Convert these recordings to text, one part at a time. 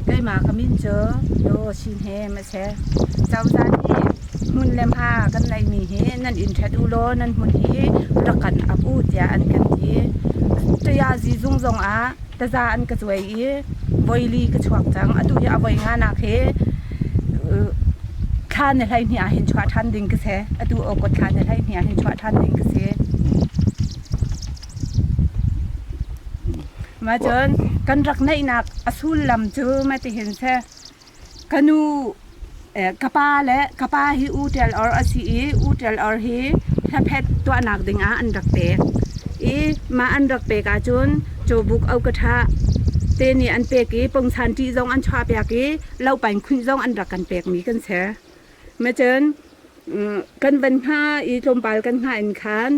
Keimah ka min cu Daw Shin Hem a si. Cozah nih hmun le hma kan neihmi hi nan inn ṭhet u law nan hmun hi rak kan ap u tiah an kan ti. Tayazi zung zongah taza an ka cuai i voili ka chuak cang. Atu hi a voi nganak hi thla ni 12 ah hin chuah ṭhan ding ka si. Atu August thla ni 12 ah hin chuah ṭhan ding ka si. Mah cun kan rak neihnak a sullam cu matihin si. Ka nu ka pa le ka pa hi U Ṭial Or a si i U Ṭial Or hi hlaphet tuahnak dingah an rak pek. I mah an rak pek ahcun cawbuk au-ka-ṭha te nih an pek i pungsan ṭih zong an chuahpiak i lopain khunh zong an rak kan pekmi kan si. Macun kan van hnga i tlawmpal kan hngah in khan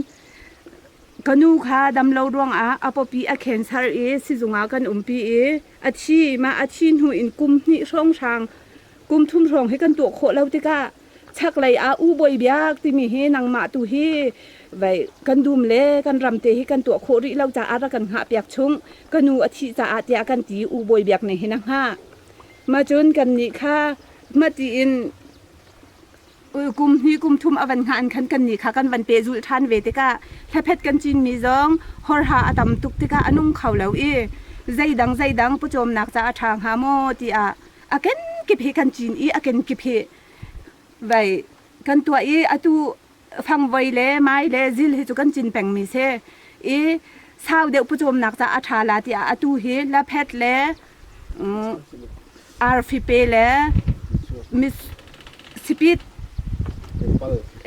Ka nu kha damlo ruangah a pawpi a cancer i sizung ah kan umpi i a thi. Mah a thi hnu in kum hnih hrawnghrang, kum thum hrawng hi kan tuah khawh lo tikah chaklei ah U Bawi Biak timi hi nangmah tu hi vei kan dum le kan ram te hi kan tuah khawh rih lo caah rak kan hngahpiak chung. Ka nu a thih caah tiah kan ti U Bawi Biak nih hin a hngah. Mah cun kannih kha mah tiin kum hnih kum thum a van hngah in khan kannih kha kan van pehzulh ṭhan ve tikah hlaphet kan cinmi zong horha a tam tuk tikah a nung kho lo i zeidang zeidang pawcawmnak caah a ṭha hnga maw tiah a kenkip hi kan cin i a kenkip hi vai kan tuah i atu fangvoi le mai le zil hi cu kan cin pengmi si i sau deuh pawcawmnak caah a ṭha la tiah atu hi laphet le arfi pe le mis sipit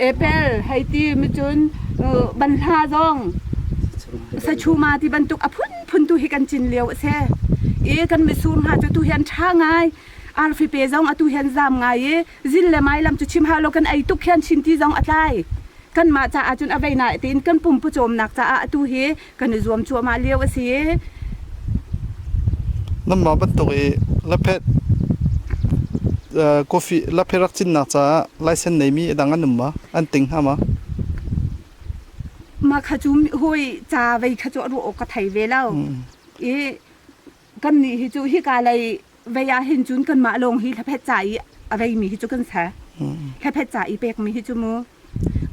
apple hei ti micun banhla zong sachuma ti bantuk a phunphun tu hi kan cin lio a si i kan mitsur hna cu tu hian ṭha ngai arfi pe zong atu hian zam ngai i zil le mai lam cu chim hau lo kan ei tuk hian chin ti zong a tlai kanmah caah cun a vei na tiin kan pum pawcawmnak caah atu hi kan i zuam cuahmah lio a si. Nanmah bantuk i laphet coffee laphet rak cinnak caah license neimi a dang an um ma? An ting hna ma? Mah kha cu hawi ca vei kha cu a ruah awk ka thei ve lo. I kannih hi cu hika lei vei ah hin cun kanmah lawng hi hlaphet ca i a veimi hi cu kan ser. Hlaphet ca i pekmi hi cu mu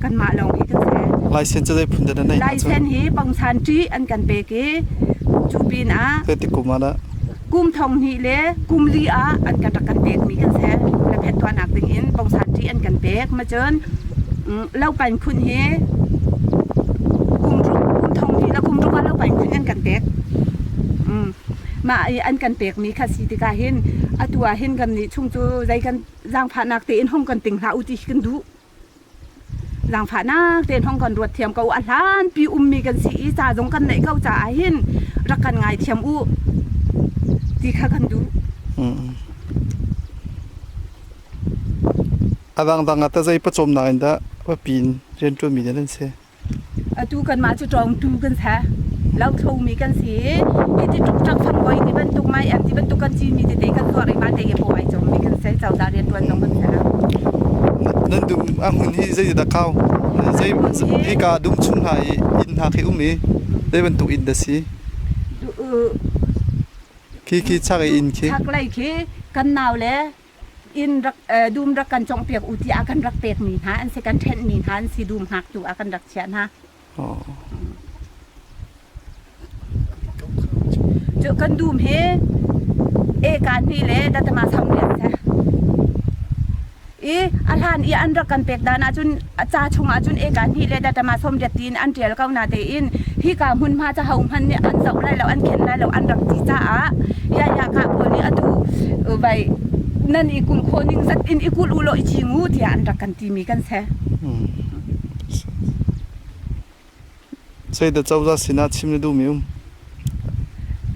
kanmah lawng hi kan ser. License cu zei phun dah na neih? License hi pongsan ṭi an kan pek i cu pin ah Zeitik kum ah dah? kum thong hnih le kum li ah an kan rak kan pekmi kan ser. Hlaphet tuahnak ding in pongsan ṭi an kan pek. Ma cun lopan khun hi kum ruk kum thong hnih le kum ruk ah lopan khun an kan pek. Mah i an kan pekmi kha si tikah hin atu ah hin kannih chung cu zei kan zaangfahnak tein hong kan ting hlah u ti hi kan duh. Zaangfahnak tein hong kan ruat thiam ko u. A hlanpi ummi kan si i ca zong kan neih ko caah hin rak kan ngaithiam u ti kha kan duh. A dangdang ah tah zei pawcawmnak in dah papi in rianṭuanmi nan si? Atu kanmah cu ṭawngtu kan si. Lothlomi kan si i hiti ṭukṭak fangvoi ti bantuk maiam ti bantuk kan cinmi tete kan zuar i mah te i paw ai cawmmi kan si. Cozah rianṭuan zong kan si lo. Nan dum a hmun hi zeidah kau? Zei hika dum chung hna i inn hna khi um i zei bantuk inn dah si? Khi khi chak i inn khi. Chaklei khi kan nau le inn rak dum rak kan conghpiak u tiah kan rak pekmi hna an si kan ṭhenhmi hna an si dum hngaktu ah kan rak chiah hna. Cu kan dum hi eka hnih le datama sam lian si. I a hlan i an rak kan pek dan ahcun ca chung ahcun eka hnih le datama som riat tiin an ṭial ko na tein hika hmunhma ca hohmanh nih an zoh lai lo an khenh lai lo an rak ti caah yaya ka pawl nih atu vai nan i kulh khawh ning zat in i kulh u law i cing u tiah an rak kan timi kan si. Zeidah cozah sinah chim na duhmi um?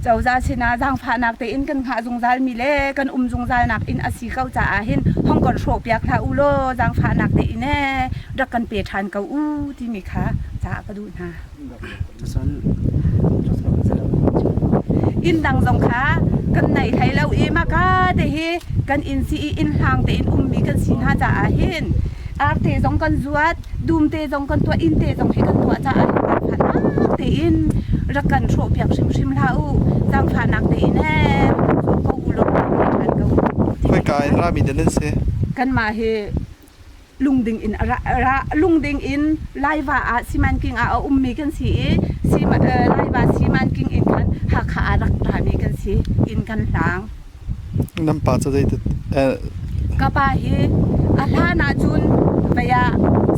Cozah sinah zaangfahnak tein kan hngah zungzalmi le kan um zungzalnak inn a si ko caah hin hong kan hrawhpiak hlah u law zaangfahnak tein ee rak kan pe ṭhan ko u timi kha ca ka duh hna. Inn dang zong kha kan nei hlei lo i maka te hi kan inn si i inn hlang tein ummi kan si hna caah hin arte zong kan zuat. Dum te zong kan tuah, inn te zong hi kan tuah caah zaangfahnak tein rak kan hrawhpiak hrimhrim hlah u. Zaangfahnak tein ee rak kan zuam ko u law ṭhan ko u. Khoika in rami dah nan si? Kanmah hi lungding in ra lungding in Laiva ah Simanking ah a ummi kan si i Laiva Simanking in khan Hakha ah rak rami kan si. Inn kan hlang. Nan pa cu zeitit? Ka pa hi a hlan ahcun vei ah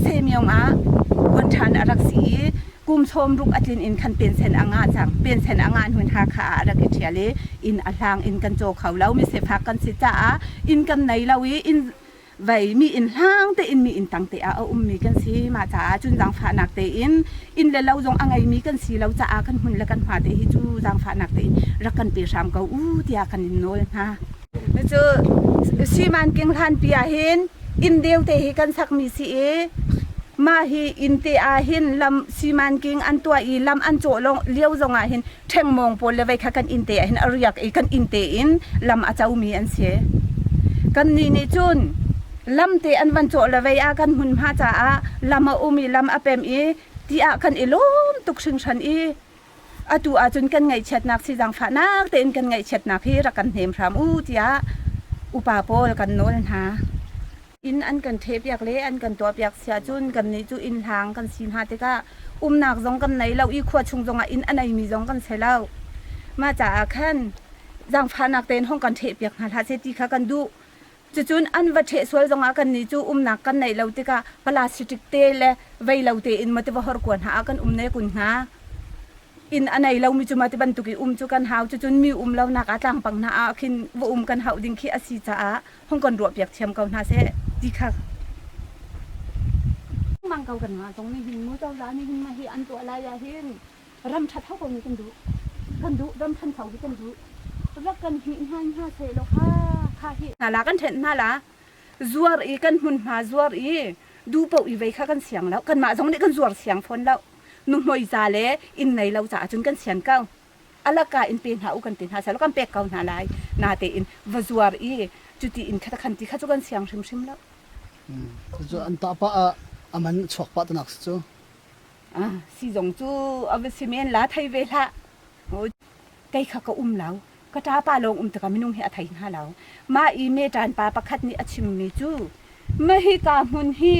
Semyong ah vuanṭhan a rak si i kum sawmruk a tlin in khan pensen a ngah cang. Pensen a ngah hnu in Hakha ah a rak i ṭhial i inn a hlang inn kan caw kho lo. Misifak kan si caah inn kan nei lo i inn vei mi inn hlang tein mi inn tang te ah a ummi kan si. Mah caah cun zaangfahnak tein inn le lo zong a ngeimi kan si lo caah kan hmun le kan hma te hi cu zaangfahnak tein rak kan pe hram ko u tiah kan in nawl hna. Cu Siman king hlanpi ah hin inn deu te hi kan sakmi si i mah hi inn te ah hin lam Siman king an tuah i lam an cawh long lio zong ah hin ṭhengmawng pawl le vei kha kan inn te ah hin a riak i kan inn te in lam a comi an si. Kannih nih cun lam te an van cawh le vei ah kan hmunhma caah lam a um i lam a pem i ti ah kan i lawm tuk hringhran i atu ahcun kan ngaihchiatnak si zaangfahnak tein kan ngaihchiatnak hi rak kan hnem hram u tiah upa pawl kan nawl hna. Inn an kan ṭhehpiak le an kan tuahpiak si ahcun kannih cu inn hlang kan si hna tikah umnak zong kan nei lo i khua chung zongah inn a neimi zong kan si lo. Mah caah khan zaangfahnak tein hong kan ṭhehpiak hna hlah seh ti kha kan duh. Cucun an va ṭheh sual zongah kannih cu umnak kan neih lo tikah plastic te le vei lo tein maw tiva horkua hna ah kan um ne kun hnga. Inn a nei lomi cu mah ti bantuk i um cu kan hau. Cucun mi um lonak ah tlangpang hna ah khin va um kan hauh ding khi a si caah hong kan ruahpiak thiam ko hna seh ti kha mang ko kan ngah zong nih hin mu cozah nih hin mah hi an tuah lai ah hin ram ṭhat ho ko nih kan duh kan duh ram ṭhancho hi kan duh rak kan hnih hna hna seh law kha kha hi hna la kan ṭhenh hna la zuar i kan hmunhma zuar i duh paoh i vei kha kan siang lo kanmah zong nih kan zuar siang fawn lo nuhmoi ca le inn nei lo caah cun kan sian ko alaka in pe hna u kan ti hna seh kan pek ko hna lai natein va zuar i cuti in kha khan ti kha cu kan siang hrimhrim lo. Cucu an tah pah ah a man chuak pah tanak si cu. Ah, si zong cu a va si men la thei ve hlah. Kei kha ka um lo. Ka ṭapa lawng um tikah minung hi a thei hna lo. Mah i meṭan pa pakhat nih a chimmi cu mahika hmun hi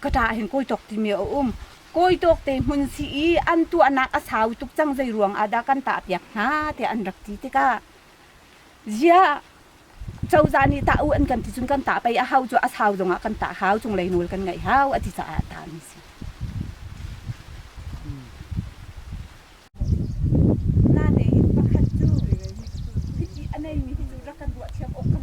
ka ṭa hin kawitawk timi a um. Kawitawk te hmun si i an tuahnak a sau tuk cang zei ruang ah dah kan tahpiak hna tiah an rak ti tikah ziah cozah nih tah u an kan ti cun kan tah pei a hau cu a sau zongah kan tah hau cunglei nawl kan ngaih hau a ti caah a tahmi si. Natein pakhat cu hiti a neimi hi cu rak kan ruah thiam awk kan.